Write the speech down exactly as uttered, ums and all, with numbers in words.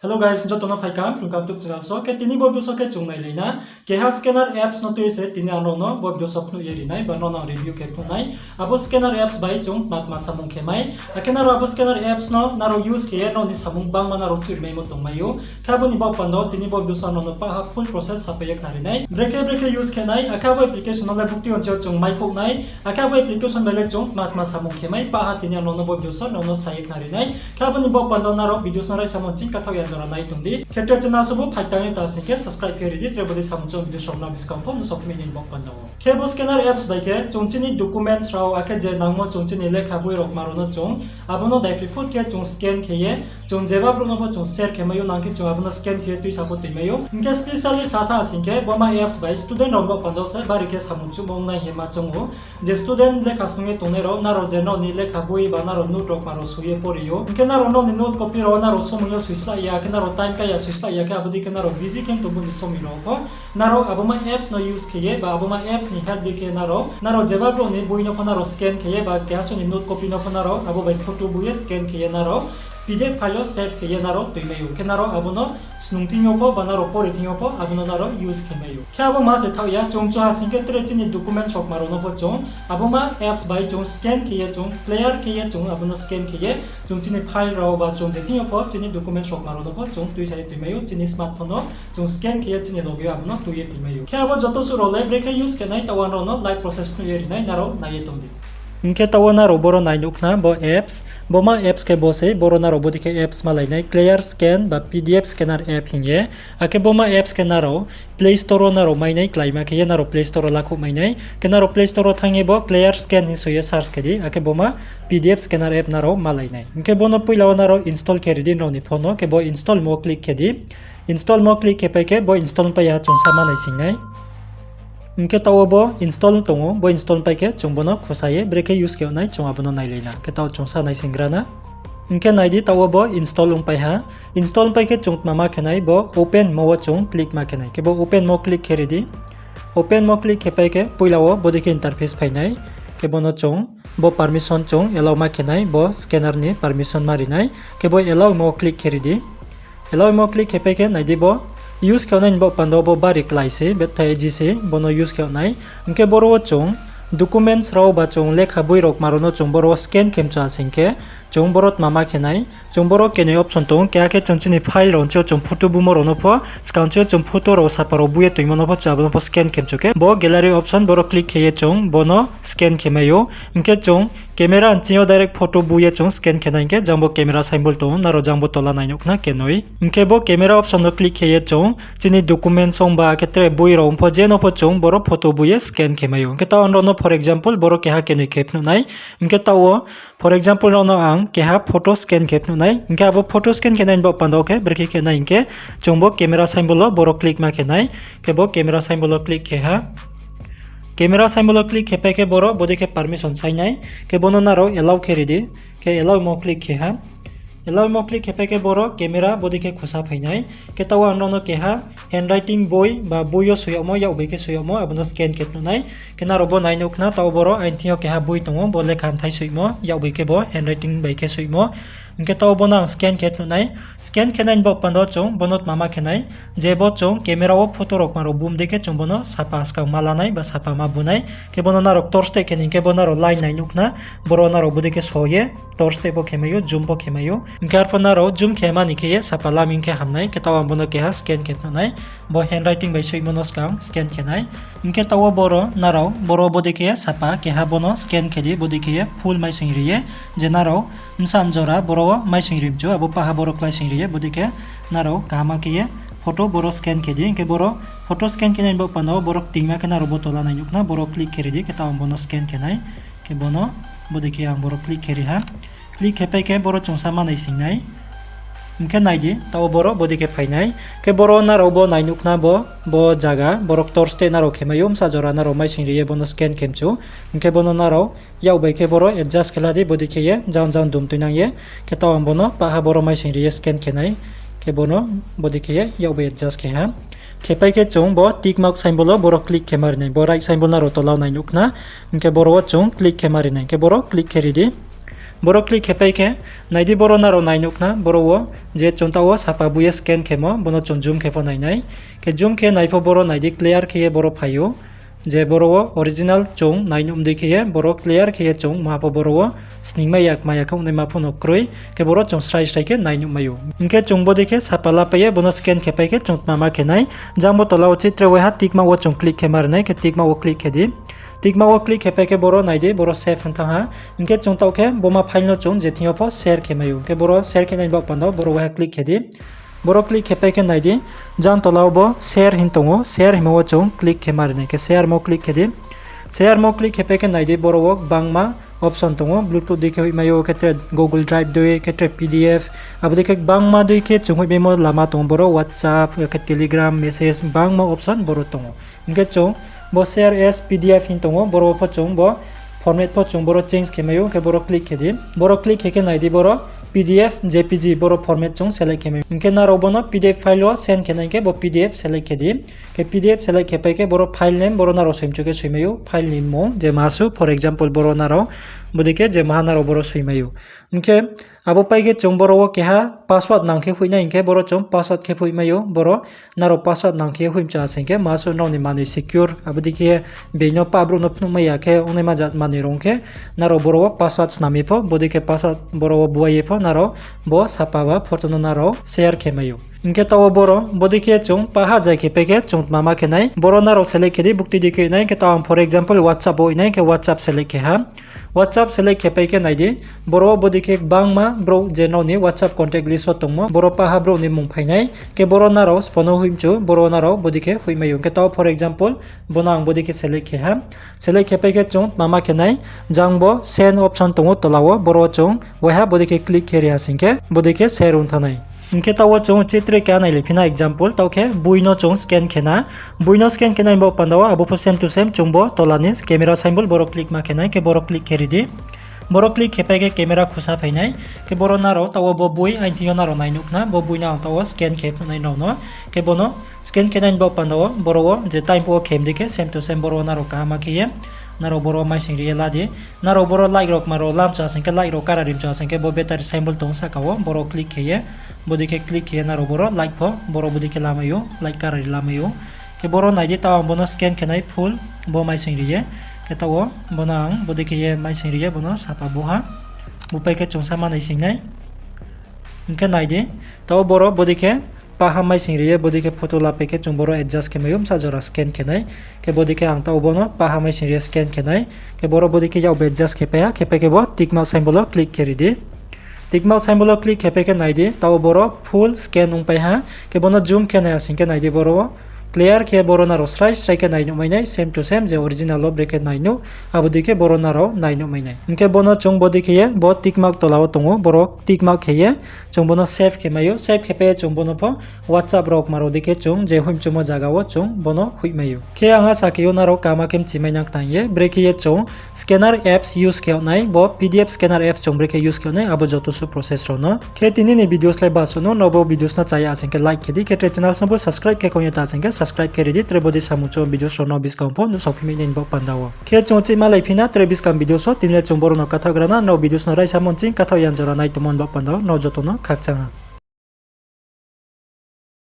Hello guys, joto no phaikam, Rungkam Tube channel so. Khe tini bo video so khe chung nailai na. Keha scanner apps no tui se tini ang nrao no bo video so phnuh ye ri nai, ba nrao no review khe phnuh nai. Abo scanner apps bai chung tma tma samung khe mai. Akhe nrao abo scanner apps no nrao use khe ye nrao ni samung bangma nrao chuhri maimo tongmai ou. Khe abo ni baoh panda wo tini bo video so ang nrao no paha full process sapai ye khnari nai. Brekhe brekhe use khe nai, akhe abo application no le buktui onse chung maikhouh nai. Akhe abo application bai le chung tma tma samung khe mai, paha tini ang nrao no bo video so nrao no sa ye khnari nai. Khe abo ni baoh panda wo nrao videos no raisa monching kathauh ya jora nai tong di. Khe tre channel so bo phaitang ye ta sing khe subscribe khe ri di, tre bodei samung chung video so nrao buskang pho nuhsao phnuh ni baoh panda wo. Khe bo scanner apps bai khe chung chini documents rao, akhe je nangmo chung chini lekha boi rao kma rao no chung, abo no daiphroi phut khe chung scan khe ye, chung jeba brouh no pho chung share khe mai ou, nang khe chung abo no scan khe ye tuisa pho toi mai ou. Hing khe specially sa tha sing khe, boma apps bai student rao ni baoh panda wo se bari khe samung chuhmo ong nai hing ye ma choung ou. Je student lekha snung ye tongnai rao, nrao je nrao ni lekha boi ba nrao note rao kma rao soi ye pori ou. Hing khe nrao nrao ni note copy rao nrao somoi yo soi slái ya, akhe nrao time kai ya soi slái ya khe abo dei khe nrao busy khe tongmo ni somoi rao pho nrao abo ma apps no use khe ye ba abo ma apps ni help dei khe nrao, nrao jeba brouh ni boi no pho nrao scan khe ye ba keha suh ni note copy no pho nrao abo bai photo bu ye scan khe ye nrao P D F file wo save khe ye nrao toi mai ou. Khe nrao abo no snung thing yo pho ba nrao pori thing yo pho abo no nrao use khe mai ou. Khe abo ma se thaoh ya, chung chung ha sing khe tre chini documents rao kma rao no pho chung abo ma apps bai chung scan khe ye, chung clear khe ye, chung abo no scan khe ye, chung chini file rao ba chung je thing yo pho chini documents rao kma rao no pho chung tuisa ye toi mai ou, chini smartphone no chung scan khe ye chini loge yo abo no tui ye toi mai ou. Khe abo joto suh rao le brekhe use khe nai, taoh wo ang nrao no live process phnuh ye ri nai, nrao nai ye tong di. Hing khe taoh wo nrao boro nai nuh khna bo apps, boma apps khe bo sei, boro nrao bodei khe apps malai nai, Clear Scan ba P D F Scanner app hing ye. Akhe boma apps khe nrao Play Store wo nrao mai nai, kláima khe ye nrao Play Store wo lakhouh mai nai. Khe nrao Play Store wo thanng ye bo Clear Scan hing soi ye search khe di, akhe boma P D F Scanner app nrao malai nai. Hing khe bo no poila wo nrao install khe ri di nrao ni phone no, khe bo install mo click khe di. Install mo click khe pai khe bo install pai ya chung sa ma naising nai. Hing khe taoh wo bo install tong ou, bo install pai khe chung bo no khusa ye brekhe use khe nai chung abo no nailai na. Khe taoh chung sa naisinggra na. Hing khe nai di, taoh wo bo install ong pai ha. Install pai khe chung tma ma khe nai, bo open mo wo chung click ma khe nai. Khe bo open mo click khe ri di. Open mo click khe pai khe poila wo bodei khe interface phai nai. Khe bo no chung bo permission chung allow ma khe nai, bo scanner ni permission ma ri nai. Khe bo allow mo click khe ri di. Allow mo click khe pai khe nai di bo use khe nai ni baoh panda wo bo bari klái se, betha easy se, bo no use khe nai. Hing khe boro wo chung documents rao ba chung lekha boi rao kma rao no chung boro wo scan khe mchu ha sing khe, chung boro tma ma khe nai. Chung boro kenoi option tong ou, keha khe chung chini file rao nchi yo chung photo bumo rao no pho, skang nchi yo chung photo rao sapa rao bu ye toimo no pho, chung abo no pho scan khe mchu khe bo gallery option boro click khe ye chung bo no scan khe mai ou. Hing khe chung camera nching yo direct photo bu ye chung scan khe nai hing khe, jang bo camera symbol tong ou, nrao jang bo tola nai nuh khna kenoi. Hing khe bo camera option no click khe ye chung chini documents ong ba khe tre boi rao ong pho, je no pho chung boro photo bu ye scan khe mai ou. Hing khe taoh ang nrao no for example boro keha kenoi khe phnuh nai. Hing khe taoh wo for example nrao no ang keha photo scan khe phnuh nai. Hing khe abo photo scan khe nai ni baoh panda wo khe brekhe khe nai hing khe, chung bo camera symbol wo boro click ma khe nai. Khe bo camera symbol wo click khe ha. Camera symbol wo click khe pai khe boro bodei khe permission sai nai. Khe bo no nrao allow khe ri di. Khe allow mo click khe ha. Allow mo click khe pai khe boro camera bodei khe khusa phai nai. Khe taoh wo ang nrao no keha handwriting boi ba boi yo soi yagmo, yak bai khe soi yagmo, abo no scan khe phnuh nai. Khe nrao bo nai nuh khna, taoh wo boro aini thing yo keha boi tong ou, bo lekha mthai soimo, yak bai khe bo handwriting bai khe soimo. Hing khe taoh wo bo no ang scan khe phnuh nai. Scan khe nai ni baoh panda wo chung bo no tma ma khe nai, je bo chung camera wo photo rao kma rao bum dei khe chung bo no sapa skang ma la nai ba sapa ma bu nai. Khe bo no nrao torch teh khe ni hing khe bo nrao line nai nuh khna, boro nrao bodei khe so ye torch teh pho khe mai ou, zoom pho khe mai ou. Hing khe arpho nrao zoom khe ma ni khe ye sapa lam hing khe ham nai. Khe taoh ang bo no keha scan khe phnuh nai. Bo handwriting bai soimo no skang scan khe nai. Hing khe taoh wo boro nrao boro bodei khe ye sapa keha bo no scan khe di, bodei khe ye full maisoing ri ye, je nrao bsa jora boro wo maisoing ri mchu, abo paha boro kláisoing ri ye, bodei khe nrao kaham khe ye photo boro scan khe di. Hing khe boro photo scan khe nai ni baoh panda wo boro ktingma khe nrao bo tola nai nuh khna, boro click khe ri di, khe taoh ang bo no scan khe nai. Khe bo no bodei khe ang boro click khe ri ha. Click khe pai khe boro chung sa ma naising nai. Hing khe nai di, taoh wo boro bodei khe phai nai. Khe boro nrao bo nai nuh khna bo, bo zaga, boro torch teh nrao khe mai ou, bsa jora nrao maisoing ri ye bo no scan khe mchu. Hing khe bo no nrao yak bai khe boro adjust khe la di, bodei khe ye jang jang dum tuinang ye. Khe taoh ang bo no paha boro maisoing ri ye scan khe nai. Khe bo no bodei khe ye yak bai adjust khe ha. Khe pai khe chung bo tick mark symbol wo boro click khe ma ri nai, bo right symbol nrao tola wo nai nuh khna. Hing khe boro wo chung click khe ma ri nai, hing khe boro click khe ri di. Boro click khe pai khe, nai di boro nrao nai nuh khna, boro wo je chung taoh wo sapa bui ye scan khemo, bono chung zoom khe pho nai nai. Khe zoom khe nai pho boro nai di clear khe ye boro phai ou. Je boro wo original chung nai nuh mdei khe ye, boro clear khe ye chung maha pho boro wo sningmai ya, kma ya khe ongnaima pho no kroi, khe boro chung srai srai khe nai nuh mai ou. Hing khe chung bodei khe sapa la pai ye, bono scan khe pai khe chung tma ma khe nai. Jang bo tola wo chitre waiha tick mark wo chung click khe ma ri nai, khe tick mark wo click khe di. Tick mark wo click khe pai khe boro nai di, boro save hing thanng ha. Hing khe chung taoh khe boma file no chung je thing yo pho share khe mai ou. Hing khe boro share khe nai ni baoh panda wo boro waiha click khe di. Boro click khe pai khe nai di, jang tola wo bo share hing tong ou, share hingmo wo chung click khe ma ri nai, khe share mo click khe di. Share mo click khe pai khe nai di, boro wo gbangma option tong ou, Bluetooth dei khe hoihmai ou, khe tre Google Drive dei, khe tre P D F, abo dei khe gbangma dei khe chung hoihmaimo lama tong ou, boro WhatsApp, khe Telegram, message, gbangma option boro tong ou. Hing khe chung bo share as P D F hing tong ou, boro wo pho chung bo format pho chung boro change khe mai ou, hing khe boro click khe di. Boro click khe khe nai di, boro P D F, J P G boro format chung select khe mai ou. Hing khe nrao bono P D F file wo send khe nai hing khe bo P D F select khe di. Khe P D F select khe pai khe boro file name boro nrao soimchu khe soimai ou, file ni mmung je maha su, for example, boro nrao, bodei khe je maha nrao boro soimai ou. Hing khe abo pai khe chung boro wo keha password nang khe hoih nai, hing khe boro chung password khe hoihmai ou, boro nrao password nang khe hoihmchu ha sing khe maha su nrao ni manoi secure, abo dei khe being no pa brouh no phnuhmai ya khe ongnaima ja manoi rao ong khe nrao boro wo password snam ye pho, bodei khe password boro wo buai ye pho nrao bo sapa ba photo no nrao share khe mai ou. Hing khe taoh wo boro, bodei khe chung paha zai khe pai khe chung tma ma khe nai. Boro nrao select khe di, bukti dei khe hoih nai, hing khe taoh ang for example WhatsApp wo hoih nai, hing khe WhatsApp select khe ha. WhatsApp select khe pai khe nai di, boro wo bodei khe gbangma brouh je nrao ni WhatsApp contact list wo tongmo, boro paha brouh ni mmung phai nai, khe boro nrao sbo no hoihmchu, boro nrao bodei khe hoihmai ou. Hing khe taoh for example, bono ang bodei khe select khe ha. Select khe pai khe chung tma ma khe nai, jang bo send option tong ou tola wo, boro chung waiha bodei khe click khe ri ha sing khe, bodei khe share ong thanng nai. Hing khe taoh wo chung chitre keha nai le phi na example, taoh khe boi no chung scan khe na. Boi no scan khe nai ni baoh panda wo abo pho same to same chung bo tola ni camera symbol boro click ma khe nai, khe boro click khe ri di. Boro click khe pai khe camera khusa phai nai. Khe boro nrao taoh wo bo boi aini thing yo nrao nai nuh khna, bo boi no ang taoh wo scan khe phnuh nai nrao no. Khe bono scan khe nai ni baoh panda wo boro wo je time phuh wo khe mdei khe same to same boro wo nrao kaham khe ye nrao boro maising ri ye la di. Nrao boro light rao kma rao lamchu ha sing khe, light rao kara rimchu ha sing khe bo battery symbol tong sahka wo, boro click khe ye, bodei khe click khe ye nrao boro light pho boro bodei khe lamai ou, light kara ri lamai ou. Khe boro nai di, taoh ang bono scan khe nai full, bo maising ri ye. Khe taoh wo bono ang bodei khe ye maising ri ye bono sapa bu ha. Bu pai khe chung sa ma naising nai. Hing khe nai di, taoh boro bodei khe paha maising ri ye bodei khe photo la pai khe chung boro adjust khe mai ou, bsa jora scan khe nai. Khe bodei khe ang taoh bono paha maising ri ye scan khe nai. Khe boro bodei khe yak bo adjust khe pai ha, khe pai khe bo tick mark symbol wo click khe ri di. Tick mark symbol wo click khe pai khe nai di, taoh boro full scan ong pai ha. Khe bono zoom khe nai ha sing khe nai di, boro clear khe boro nrao srai srai khe nai nuh mai nai, same to same je original wo brekhe nai nuh, abo dei khe boro nrao nai nuh mai nai. Hing khe bono chung bodei khe ye bo tick mark tola wo tong ou, boro tick mark khe ye chung bono save khe mai ou, save khe pai ye chung bono pho WhatsApp rao kma rao dei khe chung je hoihmchumo zaga wo chung bono hoihmai ou. Khe ang asa khe ou nrao kaham khe mchimai nang tang ye, brekhe ye chung scanner apps use khe yag nai, bo P D F scanner apps chung brekhe use khe yag nai, abo joto suh process rao no. Khe tini ni videos le basuh no, nrao bo videos no chaya sing khe like khe di, khe tre channel song pho subscribe khe kong ye ta sing khe subscribe khe ri di, tre bodei samung chung videos rao no buskang pho nuhsao phi mai nai ni baoh panda wo. Khe chung chihma lai phi na tre buskang videos wo, tini le chung boro no kathaoh gra na, nrao videos no raisa mo nching kathaoh yan jora nai tongmo ni baoh panda wo, nrao joto no khakchang ha.